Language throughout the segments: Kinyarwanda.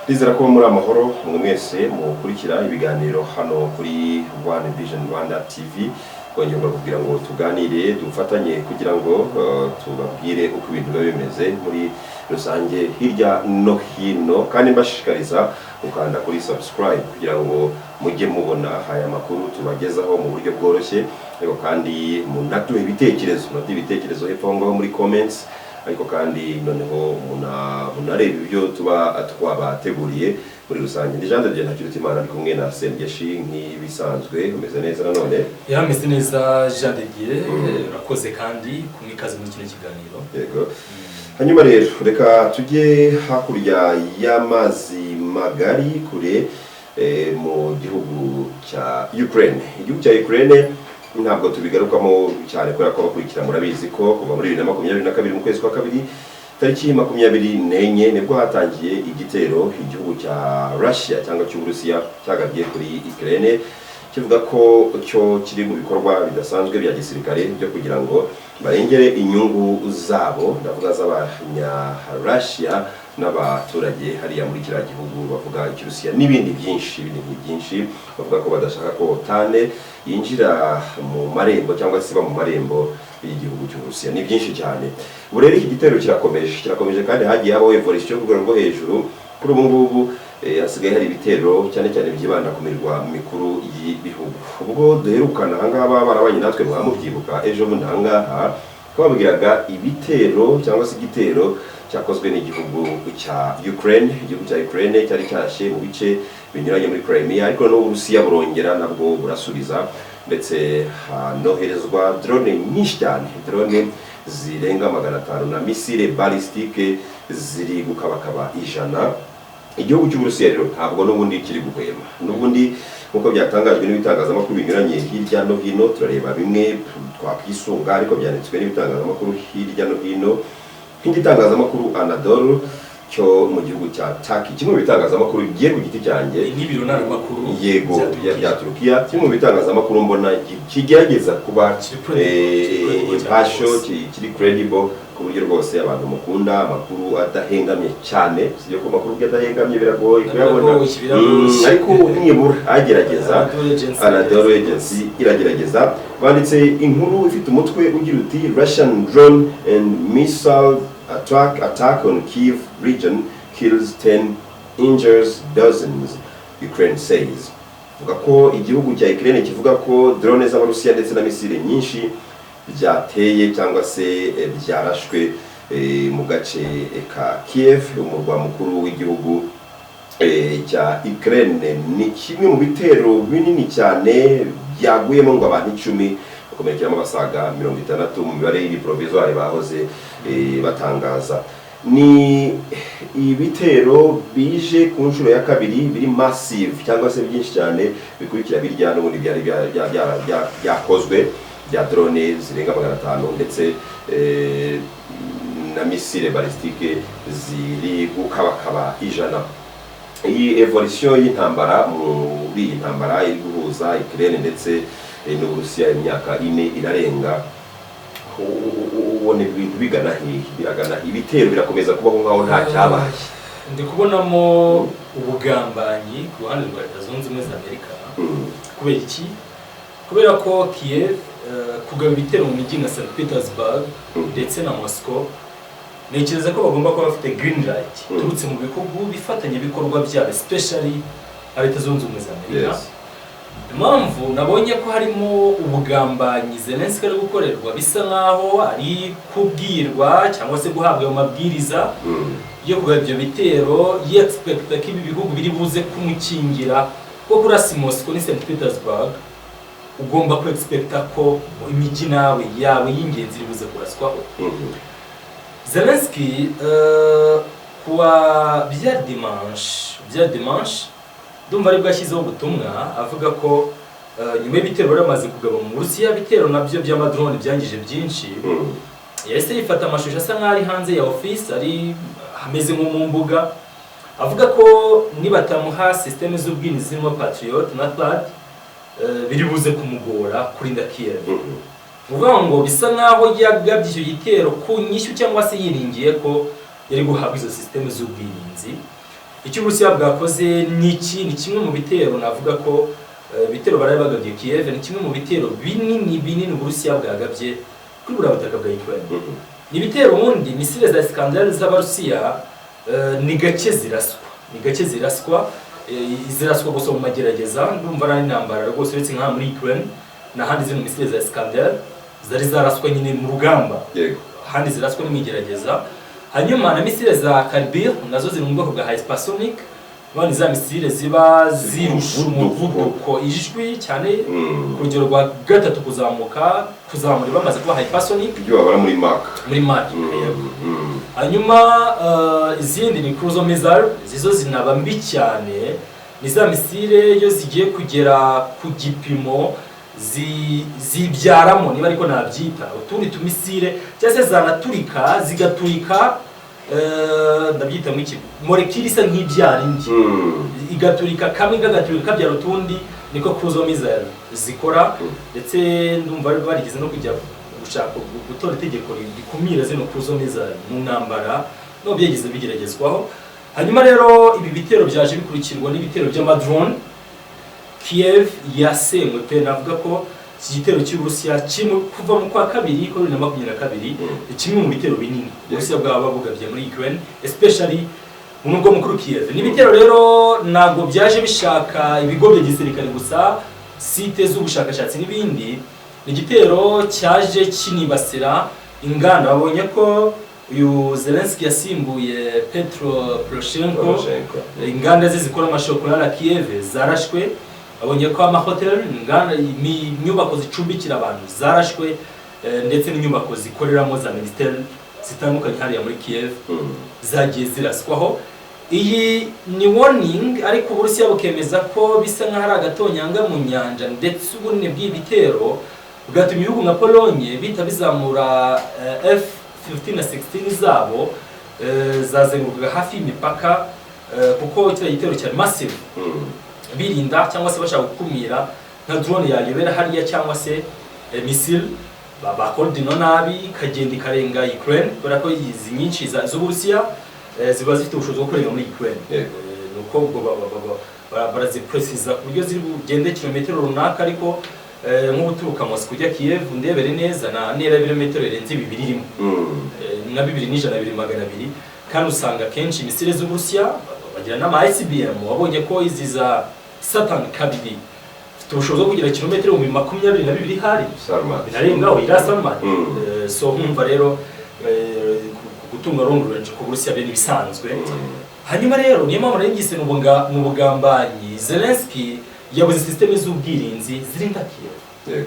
Ndizera ko muri amahoro mwe mwese mukurikira ibiganiro hano kuri One Vision Rwanda TV. Twongera kugira ngo tuganire, dufatanye kugira ngo tubabwire uko ibintu biba bimeze muri rusange hirya no hino, kandi mbashishikariza gukanda kuri subscribe kugira ngo mujye mubona aya makuru tubagezaho mu buryo bworoshye. Ariko kandi munaduhe ibitekerezo hepfo aho ngaho muri comments. Ariko kandi noneho munareba ibyo tuba twabateguriye muri rusange. Ndi Jean de Dieu Ntakirutimana, ari kumwe na Sengeshi nk'ibisanzwe. Umeze neza nanone? Yarameze neza, Jean de Dieu. Urakoze kandi kumwe ikaze muri kino kiganiro. Yego. Hanyuma rero reka tujye hakurya y'amazi magari kure, mu gihugu cya Ukraine. Igihugu cya Ukraine ntabwo tubigarukamo cyane kubera ko abakurikira murabizi ko kuva muri 2022 mu kwezi kwa kabiri, tariki 24, nibwo hatangiye igitero igihugu cya Russia cyangwa cy'Uburusiya cyagabye kuri Ukraine, kivuga ko cyo kiri mu bikorwa bidasanzwe bya gisirikare byo kugira ngo barengere inyungu zabo, ndavuga z'abanya Russia n'abaturage hariya muri kiriya gihugu bavuga Ikirusiya n'ibindi byinshi, ibindi byinshi. Bavuga ko badashaka ko OTAN yinjira mu marembo cyangwa se iba mu marembo y'igihugu cy'Uburusiya. Ni byinshi cyane. Ubu rero iki gitero kirakomeje, kirakomeje, kandi hagiye habaho evolution ku rwego rwo hejuru. Kuri ubu ngubu hasigaye hari ibitero cyane cyane byibanda ku mirwa mikuru y'ibihugu. Ubwo duherukana ahangaha, barabanye natwe mwamubyibuka, ejo bundi ahangaha twababwiraga ibitero cyangwa se igitero cyakozwe n'igihugu cya Ukraine. Igihugu cya Ukraine cyari cyarashe mu bice binyuranye muri Crimea, ariko n'Uburusiya burongera nabwo burasubiza, ndetse hanoherezwa drone nyinshi cyane, drone zirenga 500 na missile balistique ziri gukabakaba 100. Igihugu cy'Uburusiya rero ntabwo n'ubundi kiri guhwema n'ubundi, nk'uko byatangajwe n'ibitangazamakuru binyuranye hirya no hino. Turareba bimwe twakwisunga, ariko byanditswe n'ibitangazamakuru hirya no hino, nk'igitangazamakuru Anadolu cyo mu gihugu cya Turkey, kimwe mu bitangazamakuru bigiye ku giti cyanjye. N'ibiro ntaramakuru Yego. bya Bya Turukiya. Bya Turukiya, kimwe mu bitangazamakuru mbona kigerageza kuba Kiri credible, kiri credible cyane impartial, rwose. Kiri credible ku buryo rwose abantu mukunda amakuru adahengamye cyane. Sibyo ko amakuru adahengamye biragoye kuyabona. Biragoye, biragoye. Ariko nibura agerageza. Anadolu Agency. Anadolu Agency iragerageza. Banditse inkuru ifite umutwe ugira uti: "Russian drone and missile attack on Kiev region kills 10, injures dozens, Ukraine says." Vuga ko igihugu cya Ukraine kivuga ko drone z'Abarusiya ndetse na misile nyinshi byateye cyangwa se byarashwe mu gace ka Kiev, umurwa mukuru w'igihugu cya Ukraine. Ni kimwe mu bitero binini cyane byaguyemo ngo abantu 10, bakomerekeramo abasaga 60 mu mibare y'iri provisoire bahoze batangaza. Ni ibitero bije ku nshuro ya kabiri biri massive cyangwa se byinshi cyane, bikurikira birya n'ubundi byari byakozwe bya drone zirenga 500 ndetse na missile balistique ziri gukabakaba 100. Iyi evolution y'intambara, muri iyi ntambara iri guhuza Ukraine ndetse n'Uburusiya, imyaka 4 irarenga, ubona ibintu bigana hehe? Biragana hehe? Ibitero birakomeza kubaho nkaho nta cyabaye. Ndi kubonamo ubugambanyi ku ruhande rwa Leta Zunze Ubumwe za Amerika. Kubera iki? Kubera ko Kiev, kugaba ibitero mu mijyi nka St Petersburg ndetse na Moscow, ntekereza ko bagomba kuba bafite green light iturutse mu bihugu bifatanyabikorwa byabo, especially nka Leta Zunze Ubumwe za Amerika. Impamvu nabonye ko harimo ubugambanyi Zelensky ari gukorerwa, bisa nkaho ari kubwirwa cyangwa se guhabwa ayo mabwiriza yo kugaba ibyo bitero, yexpecta ko ibi bihugu biri buze kumukingira, ko kurasa Moscow ni St Petersburg ugomba ku expecta ko imijyi nawe yawe y'ingenzi iri buze kuraswaho. Zelensky, kuwa bya dimanche ndumva aribwo yashyizeho ubutumwa avuga ko nyuma y'ibitero bari bamaze kugaba mu Burusiya, ibitero nabyo by'amadrone byangije byinshi, yahise yifata amashusho asa nk'aho ari hanze ya office, ari hameze nko mu mbuga, avuga ko nibatamuha système z'ubwirinzi zirimo Patriot na THAAD, biri buze kumugora kurinda Kiev. Uvuga ngo bisa nkaho yagabye icyo gitero ku nyishyu cyangwa se yiringiye ko yari guhabwa izo système z'ubwirinzi. Icyo Uburusiya bwakoze ni iki? Ni kimwe mu bitero navuga ko ibitero baraye bagabye Kiev ni kimwe mu bitero binini binini Uburusiya bwagabye kuri buriya butaka bwa Ukraine. Ni ibitero ubundi misile za Iskander z'Abarusiya ni gake ziraswa, ni gake ziraswa, ziraswa gusa mu magerageza. Ndumva ari intambara rwose, uretse nka muri Ukraine n'ahandi zino misile za Iskander zari zaraswa nyine mu rugamba, ahandi ziraswa ni mu igerageza. Hanyuma na misile za Kalibr nazo ziri mu bwoko bwa hypersonic, bani za misile ziba zirusha umuvuduko. Umuvuduko ijwi cyane ku rugero rwa gatatu kuzamuka, kuzamura bamaze kuba hypersonic. Ibyo babara muri Mach. Muri Mach, yego. Hanyuma izindi ni cruise missile, zizo zinaba mbi cyane. Ni za misile iyo zigiye kugera ku gipimo zibyaramo, niba ariko nabyita, utundi tumisile cyangwa se zanaturika zigaturika, ndabyita mu iki, molecule isa nk'ibyara indi, igaturika kamwe kagaturika kabyara utundi. Niko cruise missile zikora. Ndetse ndumva bari barigeze no kujya gushaka gutora itegeko rikumira zino cruise missile mu ntambara, no byageze bigeragezwaho. Hanyuma rero ibi bitero byaje bikurikirwa n'ibitero by'amadrone. Kiev yasenywe pe. Navuga ko iki gitero cy'Uburusiya kimwe kuva mu kwa kabiri kwa 2022 ni kimwe mu bitero binini Uburusiya bwaba bugabye muri Ukraine, especially mu murwa mukuru Kiev. Ni ibitero rero ntabwo byaje bishaka ibigo bya gisirikare gusa, site z'ubushakashatsi n'ibindi. Ni igitero cyaje kinibasira inganda. Babonye ko uyu Zelensky yasimbuye Petro Poroshenko, Poroshenko. Inganda ze zikora amashokora na Kiev zarashwe. Babonye ko amahoteli, inganda, inyubako zicumbikira abantu zarashwe, ndetse n'inyubako zikoreramo za minisiteri zitandukanye hariya muri Kiev zagiye ziraswaho. Iyi ni warning, ariko Uburusiya bukemeza ko bisa nk'aho ari agatonyanga mu nyanja, ndetse ubunini bw'ibi bitero bwatumye ibihugu nka Pologne bihita bizamura F-15 na 16 zabo, zazengurukaga hafi y'imipaka, kuko kiriya gitero cyari massive, birinda cyangwa se bashaka gukumira nka drone yayobera hariya cyangwa se missile bakoordina nabi ikagenda ikarenga Ukraine, kubera ko izi nyinshi z'Uburusiya ziba zifite ubushobozi bwo kurenga muri Ukraine. Nuko ubwo barazipresiza ku buryo ziri bugende kilometero runaka, ariko nk'uguturuka Moscow ujya Kiev, ndebere neza na ntera ibirometero birenze bibiri irimo, nka 2 n'ijana, 2 200. Kandi usanga akenshi misile z'Uburusiya bagira n'ama ICBM. Wabonye ko izi za Satan kabiri zifite ubushobozi bwo kugira kilometero 22,000 hari Sarmat. binarengaho iriya Sarmat. So nkumva rero gutunga long range ku Burusiya byo ibisanzwe. Hanyuma rero niyo mpamvu nari ngise ni ubugambanyi. Zelensky yabuze système z'ubwirinzi zirinda Kiev.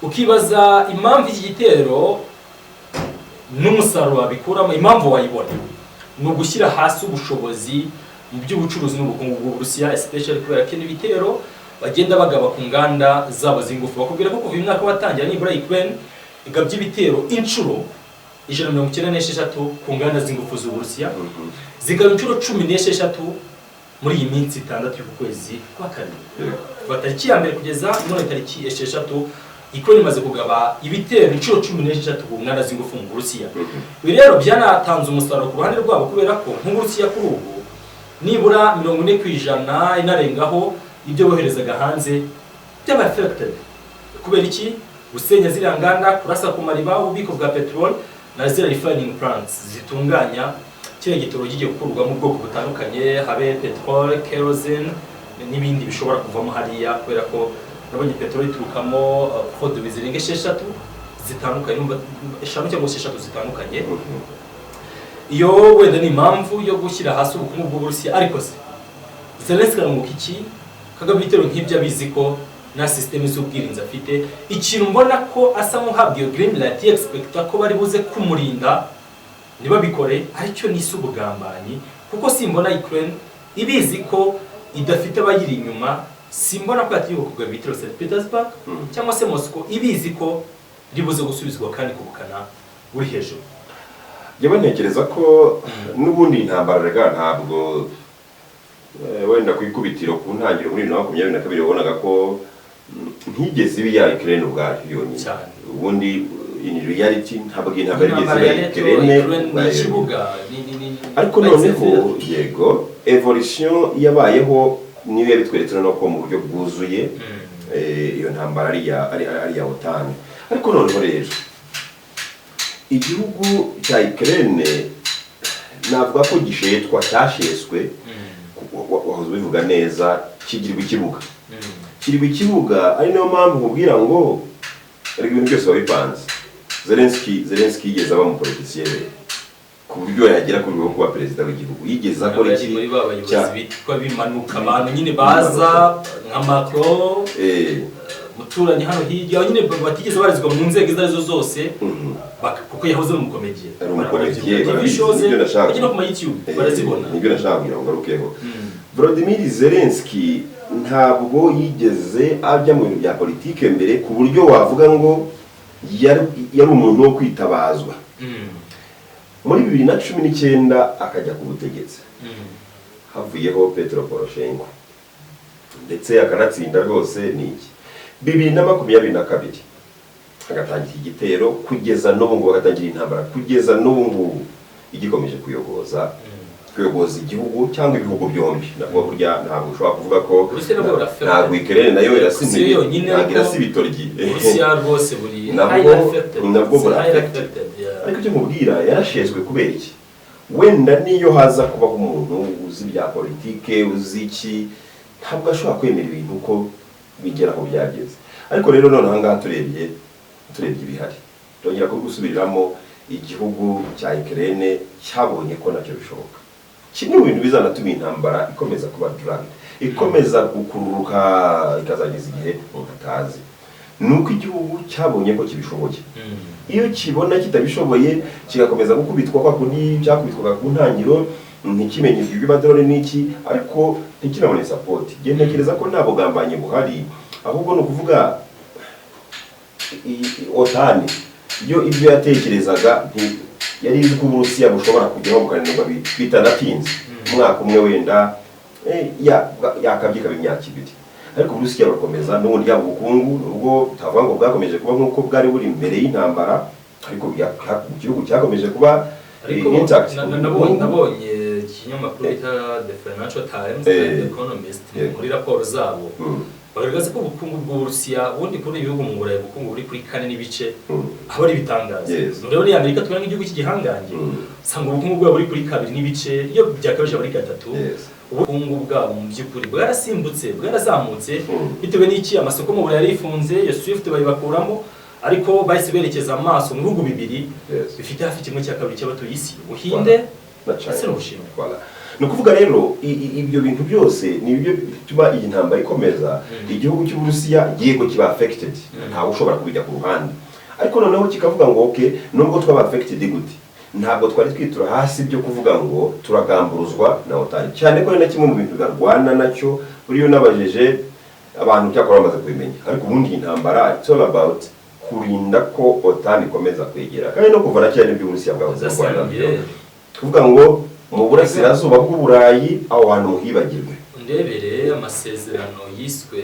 Ukibaza impamvu iki gitero n'umusaruro wabikuramo. Impamvu wayibona ni ugushyira hasi ubushobozi mu by'ubucuruzi n'ubukungu bw'Uburusiya, especially kubera ko n'ibitero bagenda bagaba ku nganda zabo z'ingufu. Bakubwira ko kuva uyu mwaka watangira nibura Ukraine igabye ibitero inshuro 196 ku nganda z'ingufu z'Uburusiya, zikaba inshuro 16 muri iyi minsi 6 y'ukwezi kwa kabiri. Kuva tariki ya mbere kugeza none tariki 6, Ukraine imaze kugaba ibitero inshuro 16 ku nganda z'ingufu mu Burusiya. Ibi rero byanatanze umusaruro ku ruhande rwabo, kubera ko nk'Uburusiya kuri ubu nibura 40% inarengaho ibyo boherezaga hanze byaba affected. Kubera iki? Gusenya ziriya nganda, kurasa ku mariba, ububiko bwa peteroli na ziriya refining plants zitunganya kiriya gitoro kigiye gukurwamo ubwoko butandukanye, habe peteroli, kerosene n'ibindi bishobora kuvamo hariya, kubera ko nabonye peteroli iturukamo produits zirenga esheshatu zitandukanye, numva eshanu cyangwa esheshatu zitandukanye. Iyo wenda ni impamvu yo gushyira hasi ubukungu bw'Uburusiya. Ariko se Zelensky arunguka iki kagaba ibitero nk'ibyo abizi ko nta système z'ubwirinzi afite? Ikintu mbona ko asa nk'uhabwa iyo green light, expecta ko bari buze kumurinda ntibabikore, aricyo nise ubugambanyi, kuko simbona Ukraine ibizi ko idafite abayiri inyuma, simbona ko yatinyuka kugaba ibitero St Petersburg cyangwa se Moscow ibizi ko ribuze gusubizwa kandi ku bukana buri hejuru. Njyewe ntekereza ko n'ubundi intambara rega ntabwo wenda ku ikubitiro, ku ntangiriro muri 2022 wabonaga ko ntigeze iba iya Ukraine ubwayo yonyine. Cyane. Ubundi in reality ntabwo iyi ntambara igeze Intambara iba ya NATO, Ukraine Ukraine ni ubwayo. ikibuga Ariko noneho yego. Evolution yabayeho niyo yabitweretse noneho ko mu buryo bwuzuye iyo ntambara ari iya OTAN. Ariko noneho rero igihugu cya Ukraine navuga ko gishetwa, cyasheswe. Wahoze ubivuga neza, kigirwa ikibuga, kirwa ikibuga. Ari nayo mpamvu nkubwira ngo ariko ibintu byose biba bipanze. Zelensky yigeze aba umupoliticien ku buryo yagera ku rwego rwo kuba perezida w'igihugu? Yigeze akora Bari iki? muri ba bayobozi bitwa bimanuka, abantu nyine baza nka Macron, muturanyi hano hirya, aho nyine batigeze barizwa mu nzego izo arizo zose, kuko yahoze ari umucomédien. Ari umucomédien, TV barabizi, shows nibyo nashaka. bajya no ku ma YouTube barazibona. Nibyo nashaka kugira ngo ngarukeho. Volodymyr Zelensky ntabwo yigeze ajya mu bintu bya politike mbere ku buryo wavuga ngo yari umuntu wo kwitabazwa. Muri 2019 akajya ku butegetsi, havuyeho Petro Poroshenko, ndetse akanatsinda rwose. Ni iki, 2022 agatangira igitero, kugeza n'ubu ngubu agatangira intambara, kugeza n'ubu ngubu igikomeje kuyogoza igihugu cyangwa ibihugu byombi. Nabwo burya ntabwo ushobora kuvuga ko Uburusiya nabwo burafata. ntabwo Ukraine nayo irasa Si yo yonyine, ntabwo ariko irasa ibitoryi. Uburusiya rwose buri Nabwo- highly affected. nabwo It's buri highly affected. affected, yeah. Ariko icyo nkubwira, yarasheshwe kubera iki? Wenda niyo haza kubaho umuntu uzi ibya politike, uzi iki, ntabwo ashobora kwemera ibintu uko bigera aho byageze. Ariko rero noneho aha ngaha turebye ibihari, ndongera kubigusubiriramo, igihugu cya Ukraine cyabonye ko nacyo bishoboka. Kimwe mu bintu bizanatuma intambara ikomeza kuba dragged, ikomeza gukururuka, ikazageza igihe umuntu atazi, ni uko igihugu cyabonye ko kibishoboye. Iyo kibona kitabishoboye, kigakomeza gukubitwa kwa kundi cyakubitwaga ku ntangiro, ntikimenye ibyo by'amadrone n'iki, ariko ntikinabone support, njye ntekereza ko nta bugambanyi buhari. Ahubwo ni ukuvuga OTAN yo ibyo yatekerezaga yari izi ko Uburusiya bushobora kugeraho bukananirwa bitanatinze, umwaka umwe wenda, yakabye ikaba imyaka 2. Ariko Uburusiya burakomeza n'ubundi, yaba ubukungu, nubwo utavuga ngo bwakomeje kuba nk'uko bwari buri mbere y'intambara, ariko igihugu cyakomeje kuba Ariko intact. nabonye ikinyamakuru bita The Financial Times na The Economist, muri raporo zabo bagaragaza ko ubukungu bw'Uburusiya, ubundi kuri ibihugu mu Burayi ubukungu buri kuri kane n'ibice, aho ari ibitangaza. Rero ni Amerika tubona nk'igihugu cy'igihangange, usanga ubukungu bwabo buri kuri kabiri n'ibice, iyo byakabije buri gatatu. Ubukungu bwabo mu by'ukuri bwarasimbutse, bwarazamutse. Bitewe n'iki? Amasoko mu Burayi yarifunze, iyo SWIFT bayibakuramo, ariko bahise berekeza amaso mu bihugu bibiri bifite hafi kimwe cya kabiri cy'abatuye isi, Ubuhinde Na China. ndetse n'Ubushinwa. Voilà. Ni ukuvuga rero ibyo bintu byose ni ibyo bituma iyi ntambara ikomeza. Igihugu cy'Uburusiya yego kiba affected, ntawe ushobora kubijya ku ruhande, ariko noneho kikavuga ngo okay, nubwo twaba affected gute, ntabwo twari twitura hasi byo kuvuga ngo turagamburuzwa na OTAN, cyane ko ari na kimwe mu bintu barwana nacyo. Buriya unabajije abantu, cyakora bamaze kubimenya, ariko ubundi iyi ntambara it's all about kurinda ko OTAN ikomeza kwegera, kandi no kuva na kera nibyo Uburusiya bwahoze burwana nabyo, kuvuga ngo mu burasirazuba bw'Uburayi aho hantu muhibagirwe. Ndebere amasezerano yiswe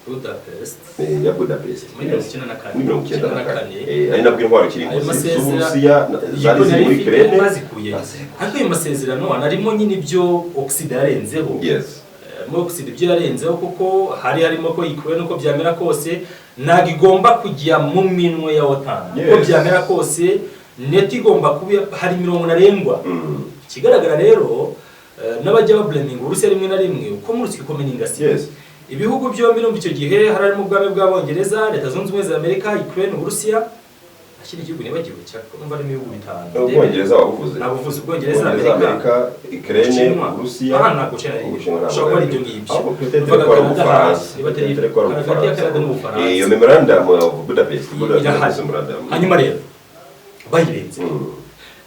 Budapest. Ya Budapest. Muri 94. Muri 94. 94. Ari nabwo intwaro Ayo kirimbuzi masezerano z'Uburusiya zari ziri muri Ukraine bazikuye. Bazikuye. Ariko ayo masezerano anarimo nyine ibyo Occident yarenzeho. Muri Occident ibyo yarenzeho, kuko hari harimo ko Ukraine uko byamera kose ntabwo igomba kujya mu minwe ya OTAN. Uko byamera kose NATO igomba kuba hari imirongo ntarengwa. Ikigaragara rero, n'abajya bablaminga Uburusiya rimwe na rimwe, uko muri ikomeye n'ingasi ibihugu byombi, numva icyo gihe hari harimo ubwami bw'Abongereza, Leta Zunze Ubumwe za Amerika, Ukraine, Uburusiya, nta gihugu nibagiwe cyangwa numva harimo ibihugu bitanu. Ubwongereza wabuvuze. Nabuvuze Ubwongereza, Ubwongereza, Amerika, Amerika, Ukraine, Ubushinwa. Uburusiya. Aha ntabwo China ari. Ubushinwa ntabwo Ushobora kuba ari ari. ibyo ngibyo. Ahubwo peut-être Uvuga ko ari Canada Ubufaransa. hasi, niba atari Peut-être ko ari hagati ya Ubufaransa. Canada n'Ubufaransa. Iyo memorandum of Budapest, Budapest Irahari. memorandum. Hanyuma rero bayirenze,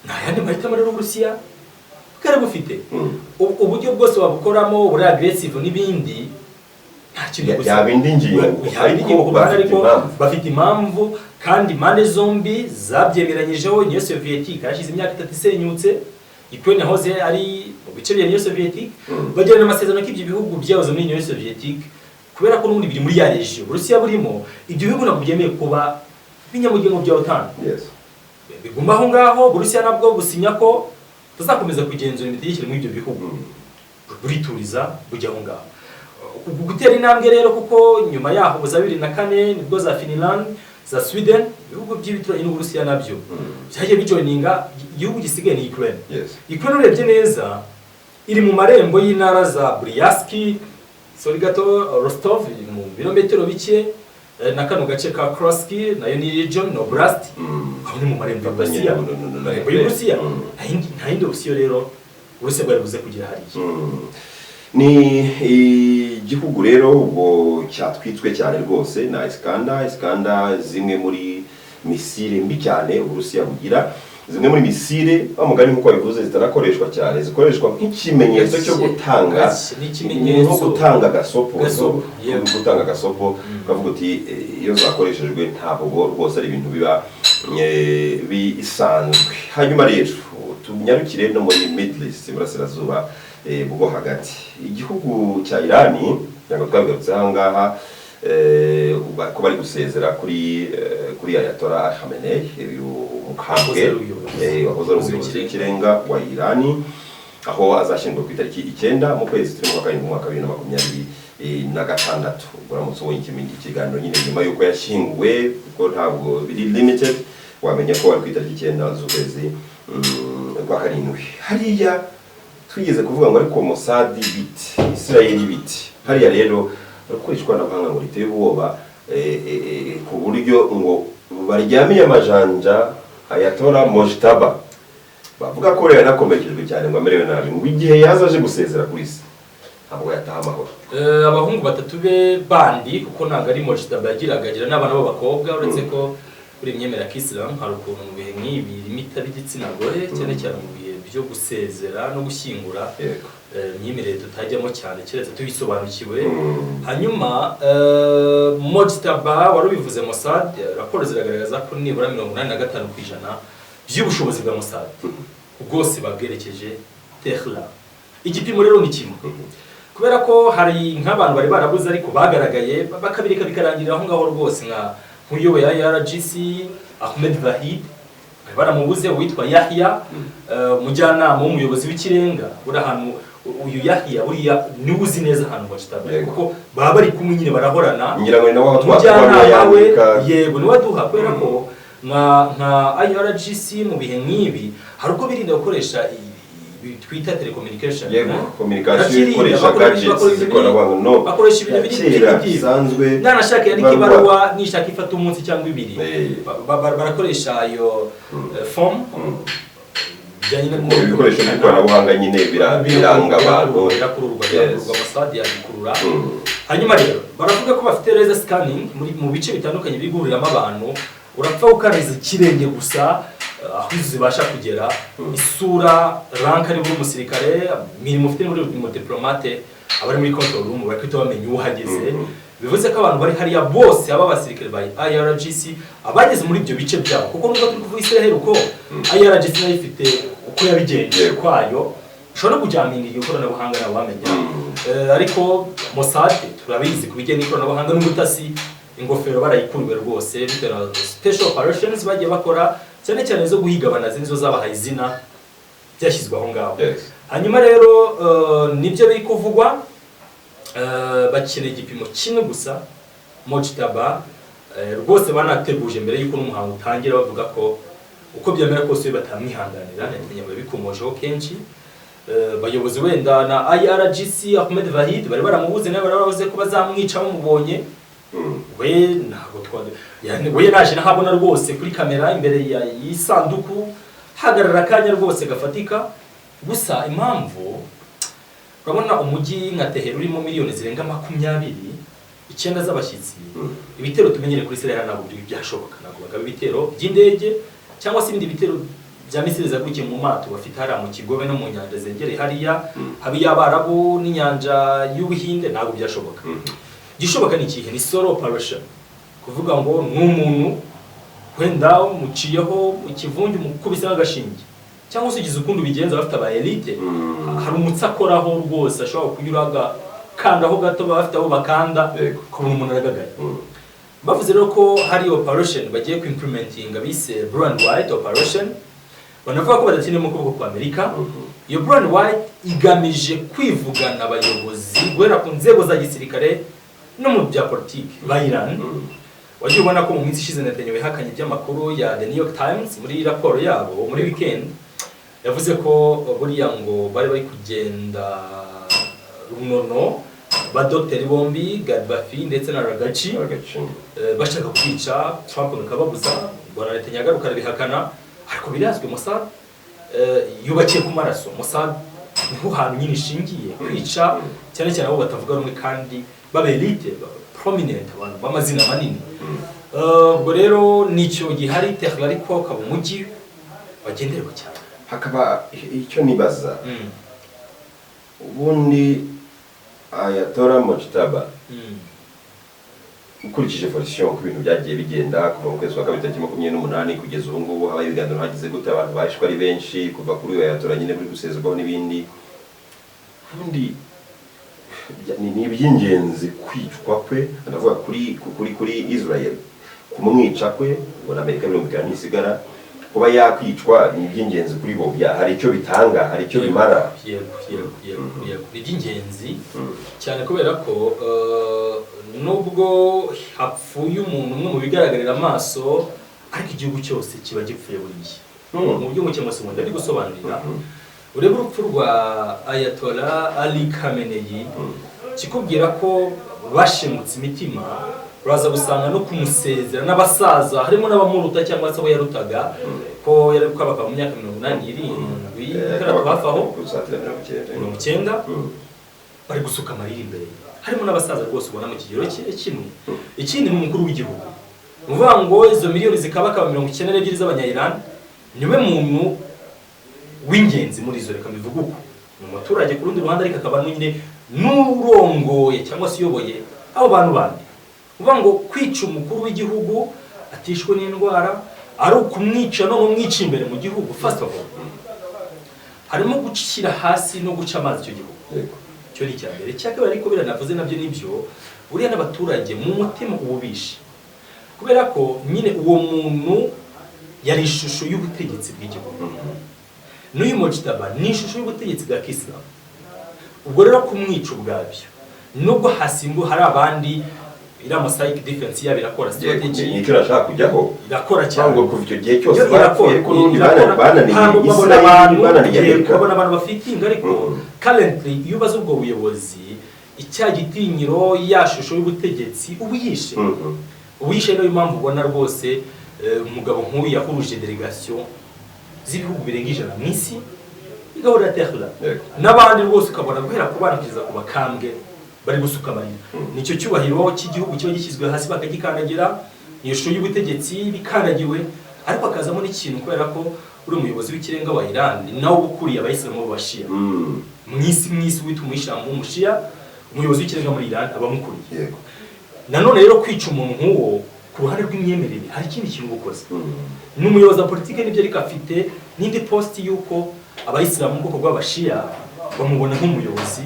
nta yandi mahitamo rero Uburusiya bwari bufite. Uburyo bwose wabukoramo buri aggressive n'ibindi, nta kintu gusa. Yaba indi ngingo, Yaba indi ngingo ariko ku ruhande, bafite ariko impamvu. bafite impamvu, kandi impande zombi zabyemeranyijeho. Union Soviétique yarashize imyaka 3 isenyutse, Ukraine yahoze ari mu bice bya Union Soviétique. Bagirana amasezerano ko ibyo bihugu byahoze muri Union Soviétique, kubera ko n'ubundi biri muri ya région Uburusiya burimo, ibyo bihugu ntabwo byemeye kuba ibinyamuryango bya OTAN, biguma aho ngaho. Uburusiya nabwo businya ko buzakomeza kugenzura imitegekere muri ibyo bihugu. Burituriza, bujya aho ngaho. Uku gutera intambwe rero, kuko nyuma yaho za 2004 nibwo za Finland, za Sweden, ibihugu by'ibituranyi n'Uburusiya nabyo byagiye bijoininga. Igihugu gisigaye ni Ukraine. Ukraine urebye neza iri mu marembo y'intara za Bryansk, sorry gato, Rostov, iri mu birometero bike, na kano gace ka Kursk, nayo ni region no Oblast. Aho ni mu marembo Fatanye y'Uburusiya. Na Marembo Ukraine. y'Uburusiya. Nta yindi option rero Uburusiya bwari buze kugira hariya. Ni igihugu rero ubwo cyatwitswe cyane rwose na Iskander. Iskander, zimwe muri misile mbi cyane Uburusiya bugira, zimwe muri misile wa mugani nk'uko babivuze zitanakoreshwa cyane, zikoreshwa nk'ikimenyetso cyo gutanga Gake, ni ikimenyetso. Nko gutanga gasopo. Gasopo, yego. Gutanga gasopo, ukavuga uti iyo zakoreshejwe ntabwo rwose ari ibintu biba bisanzwe. Hanyuma rero tunyarukire no muri Middle East, Iburasirazuba bwo Hagati, igihugu cya Irani, kugira ngo twabigarutse aha ngaha, ko bari gusezera kuri Ayatollah Khamenei, uyu mukambwe Wahoze ari umuyobozi. Wahoze ari umuyobozi w'ikirenga wa Irani, aho azashyingurwa ku itariki 9 mu kwezi turimo kwa karindwi mu mwaka wa 2026. Ubwo uramutse ubonye ikiganiro nyine nyuma y'uko yashyinguwe, kuko ntabwo biri limited, wamenya ko ari ku itariki 9 z'ukwezi kwa karindwi. Hariya twigeze kuvuga ngo ariko Mossad biti, Israel biti, hariya rero barakoresha ikoranabuhanga ngo riteye ubwoba, ku buryo ngo baryamiye amajanja Ayatollah Mojtaba. Bavuga ko rero yanakomerekejwe cyane, ngo amerewe nabi, ngo igihe yaza aje gusezera kuri isi ntabwo yataha amahoro. Abahungu batatu be bandi, kuko ntabwo ari Mojtaba yagiraga, agira n'abana b'abakobwa, uretse ko buri imyemerere ya Kisilamu hari ukuntu mu bihe nk'ibi limita b'igitsina gore, cyane cyane mu bihe byo gusezera no gushyingura. Imyemerere tutajyamo cyane keretse tubisobanukiwe. Hanyuma Mojtaba wari ubivuze, Mossad, raporo ziragaragaza ko nibura 85% by'ubushobozi bwa Mossad bwose babwerekeje Tehran. Igipimo rero ni kimwe, kubera ko hari nk'abantu bari barabuze ariko bagaragaye, bakabireka bikarangirira aho ngaho rwose, nka nk'uyoboye IRGC Ahmed Vahid bari baramubuze, uwitwa Yahya, umujyanama w'umuyobozi w'ikirenga. Uri ahantu uyu Yahya buriya niwe uzi neza ahantu Mojtaba, kuko baba bari kumwe nyine, barahorana. Ngira ngo ni nawe aho Umujyanama we. Yandika. Yego, niwe aduha, kubera ko nka IRGC mu bihe nk'ibi hari ubwo birinda gukoresha ibi twita telecommunication. Yego, Eh? communication. Barabyirinda, Ikoresha gadgets bakora ibintu z'ikoranabuhanga no bakoresha ibintu biri kera biri bisanzwe. Nanashaka yandika Ibaruwa. ibaruwa, nishaka ifata umunsi cyangwa ibiri. Barakoresha ayo form bijyanye no Ibikoresho by'ikoranabuhanga nyine biranga abantu. Birakururwa. Birakururwa, Mossad yabikurura. Hanyuma rero baravuga ko bafite laser scanning muri mu bice bitandukanye biri guhuriramo abantu. Urapfa gukandariza ikirenge gusa, aho izo zibasha kugera, isura, rank, niba uri umusirikare, imirimo ufite, niba uri umudipolomate, abari muri control room bari bamenya uhageze. Bivuze ko abantu bari hariya bose, aba abasirikare ba IRGC abageze muri ibyo bice byabo, kuko nubwo turi kuvuga Israel, uko IRGC nayo ifite uko yabigenje kwayo, ushobora no kujaminga iryo koranabuhanga nawe wamenya. Ariko Mossad turabizi ku bijyanye n'ikoranabuhanga n'ubutasi, ingofero barayikuriwe rwose bitewe na special operations bagiye bakora, cyane cyane zo guhiga abanazi, nizo zabahaye izina byashyizwe aho ngaho. Hanyuma rero nibyo biri kuvugwa, bakeneye igipimo kimwe gusa, Mojtaba. Rwose banateguje mbere y'uko n'umuhango utangira, bavuga ko uko byamera kose batamwihanganira. Netanyahu yabikomojeho kenshi. Bayobozi wenda na IRGC Ahmed Vahid bari baramubuze, nawe bari baravuze ko bazamwica bamubonye. We ntabwo twa yani, we naje nahabona rwose kuri kamera imbere ya y'isanduku, hagarara akanya rwose gafatika. Gusa impamvu urabona umujyi nka Tehera urimo miliyoni zirenga 29 z'abashyitsi, ibitero tumenyere kuri Israel ntabwo byashoboka. Ntabwo bagaba ibitero by'indege cyangwa se ibindi bitero bya misile zagurukiye mu mato bafite hariya mu Kigobe no mu nyanja zegereye hariya, haba iy'Abarabu n'inyanja y'Ubuhinde, ntabwo byashoboka. Igishoboka ni ikihe? Ni solo operation, kuvuga ngo ni umuntu wenda umuciyeho ikivunge, umukubise n'agashinge, cyangwa se ugize ukundi ubigenza, bafite aba elite. Hari umutsi akoraho rwose, ashobora kunyura agakandaho gato, baba bafite aho bakanda, ukabona umuntu aragagaye. Bavuze rero ko hari operation bagiye kuimplementinga bise Blue and White operation. Banavuga ko badakeneye mu kuboko kwa Amerika. Iyo Blue and White igamije kwivugana abayobozi guhera ku nzego za gisirikare no mu bya politiki ba Iran. Wagiye ubona ko mu minsi ishize Netanyahu yahakanye iby'amakuru ya The New York Times muri raporo yabo muri weekend, yavuze ko buriya ngo bari kugenda runono ba dogiteri bombi, Ghalibaf ndetse na Araghchi, Agace. Bashaka kwica Trump, bikababuza. Bwana Netanyahu agaruka arabihakana, ariko birazwi, Mossad yubakiye ku maraso. Mossad niho hantu nyine ishingiye kwica, cyane cyane abo batavuga rumwe kandi baba elite, prominent, abantu b'amazina manini. Ubwo rero nicyo gihari Tehran, ariko ukaba umujyi wagenderwa cyane. Hakaba icyo nibaza, ubundi Ayatollah Mojtaba, ukurikije version uko ibintu byagiye bigenda kuva mu kwezi kwa kabiri tariki 28 kugeza ubu ngubu, habaye ibiganiro, hagize gute, abantu bashwe ari benshi, kuva kuri uyu Ayatollah nyine buri gusezerwaho n'ibindi, ubundi ni iby'ingenzi kwicwa kwe, ndavuga kuri Israel, kumwica kwe ngo na Amerika birumvikana ntisigara, kuba yakwicwa ni iby'ingenzi kuri bo, hari icyo bitanga, hari icyo bimara? Yego, ni iby'ingenzi cyane, kubera ko nubwo hapfuye umuntu umwe mu bigaragarira amaso, ariko igihugu cyose kiba gipfuye buriya. Mu buryo buke cyangwa se ubundi, ari gusobanurira, urebe urupfu rwa Ayatollah Ali Khamenei, kikubwira ko bashemutse imitima. Uraza gusanga no kumusezera n'abasaza, harimo n'abamuruta cyangwa se abo yarutaga, ko yari kwabaka mu myaka 87, itandatu hafi aho. Gusatira 90. 90. Bari gusuka amarira imbere ye, harimo n'abasaza rwose ubona mu kigero cye kimwe. Ikindi, ni umukuru w'igihugu, ni ukuvuga ngo izo miliyoni zikabakaba 92 z'abanya-Iran, niwe muntu w'ingenzi muri izo. Reka mbivuge uko, ni umuturage ku rundi ruhande, ariko akaba nyine n'urongoye cyangwa se uyoboye abo bantu bandi. Ni ukuvuga ngo kwica umukuru w'igihugu atishwe n'indwara, ari ukumwica no kumwica imbere mu gihugu, first of all harimo gushyira hasi no guca amazi icyo gihugu. Icyo ni icya mbere. Icya kabiri, ariko biriya navuze nabyo nibyo, buriya n'abaturage mu mutima ububishe, kubera ko nyine uwo muntu yari ishusho y'ubutegetsi bw'igihugu. N'uyu Mojtaba ni ishusho y'ubutegetsi bwa kisilamu. Ubwo rero kumwica ubwabyo, nubwo hasimbu hari abandi, iriya mosaic defense yabo irakora, strategy. Nicyo nashaka kujyaho. Irakora cyane. Cyangwa kuva icyo gihe cyose Yo irakora, barapfuye, ariko n'ubundi irakora. bananiye Ntabwo babona Israel, abantu, bananiye yego, Amerika. babona abantu bafitinga, ariko currently iyo ubaze ubwo buyobozi, icya gitinyiro, ya shusho y'ubutegetsi uba uyishe. Uba uyishe. Niyo mpamvu ubona rwose umugabo nk'uyu yahuruje delegation z'ibihugu birenga 100 mu isi, igahurira Tehran, n'abandi rwose ukabona guhera ku bana kugeza ku bakambwe bari gusuka amarira. Nicyo cyubahiro cy'igihugu kiba gishyizwe hasi bakagikandagira, iyo shusho y'ubutegetsi bikandagiwe. Ariko hakazamo n'ikintu, kubera ko uri umuyobozi w'ikirenga wa Iran, ni nawe uba ukuriye abayisilamu b'abashiya mu isi wita umuyisilamu w'umushiya, umuyobozi w'ikirenga muri Iran aba amukuriye. Nanone rero kwica umuntu nk'uwo ku ruhande rw'imyemerere hari ikindi kintu uba ukoze. Ni umuyobozi wa politiki nibyo, ariko afite n'indi post y'uko abayisilamu mu bwoko bw'abashiya bamubona nk'umuyobozi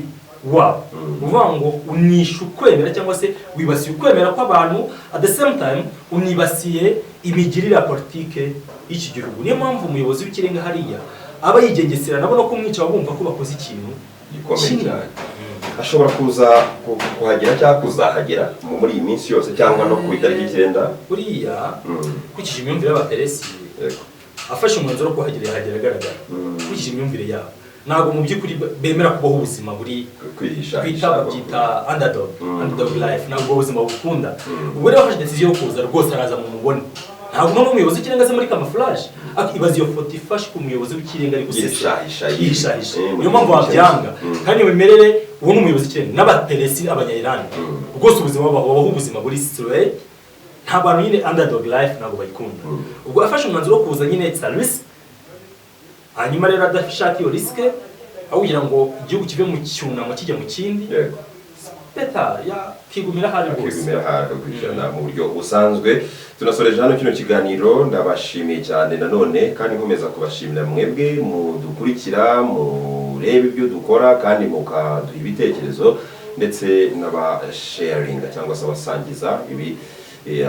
wabo. Ni ukuvuga ngo unisha ukwemera cyangwa se wibasiye ukwemera kw'abantu, at the same time unibasiye imigirire ya politike y'iki gihugu. Niyo mpamvu umuyobozi w'ikirenga hariya aba yigengesera, nabo no kumwica baba bumva ko bakoze ikintu gikomeye kinini. Cyane. Ashobora kuza kuhagera cyangwa kuzahagera muri iyi minsi yose cyangwa no ku itariki 9? Buriya ukurikije imyumvire y'abaperesi, afashe umwanzuro wo kuhagera, yahagera agaragara. Ukurikije imyumvire yabo, ntabwo mu by'ukuri bemera kubaho ubuzima buri kwihisha. Twita, babyita underdog, underdog life. Ntabwo ubwo buzima bukunda. Ubwo rero afashe decision yo kuza, rwose araza mu mubone. Ntabwo none umuyobozi w'ikirenga aza muri camouflage. Ariko ibaze iyo foto ifashwe umuyobozi w'ikirenga ari gusesera, Yihishahisha, yihishahisha. Niyo mpamvu mu wabyanga. Kandi iyo mimerere, uwo ni umuyobozi w'ikirenga n'abaperesi, abanya-Iran rwose ubuzima babaho ubuzima buri straight. Nta bantu nyine underdog life ntabwo bayikunda. Ubwo afashe umwanzuro wo kuza nyine, it's a risk. Hanyuma rero adashaka iyo risk, aho kugira ngo igihugu kive mu cyunamo kijya mu kindi, better yakigumira ahari rwose. Akigumira ahari, akakurikirana mu buryo busanzwe. Tunasoreje hano kino kiganiro. Ndabashimiye cyane nanone, kandi nkomeza kubashimira mwebwe mudukurikira, mureba ibyo dukora kandi mukaduha ibitekerezo, ndetse n'abasharinga cyangwa se abasangiza ibi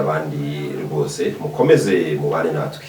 abandi. Rwose mukomeze mubane natwe.